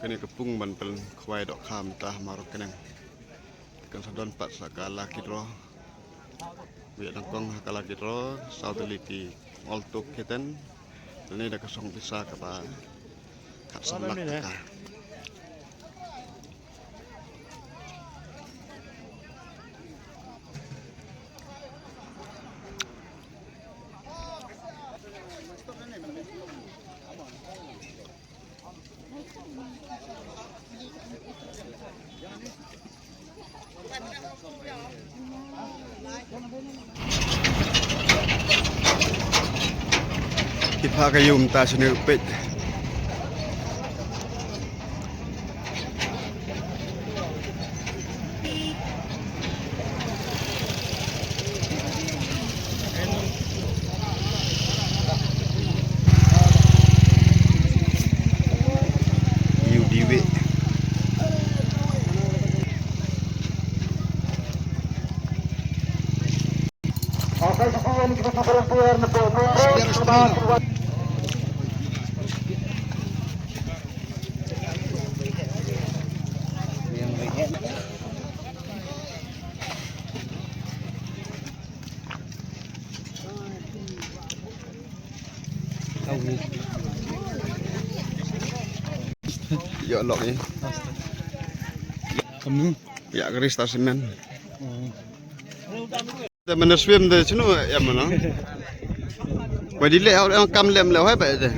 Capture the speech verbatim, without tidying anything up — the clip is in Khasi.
Kane ka pung ban pynkhwai dohkha mynta ha Mawryngkneng. Kan sa don pat sa ka lucky draw. Ba ïa nyngkong ha ka lucky draw, saw tylli ki ol tuk kiten. Lane da ka song pisa kaba khatsan lak taka. Ki phah ka ïum ta sini peit. Ïu diwi. Ïa lok ni. Kamu? Ïa, Krista semen. Oh. Da mana swim da chinu ya mana. Ba di le au kam lem le hai ba de.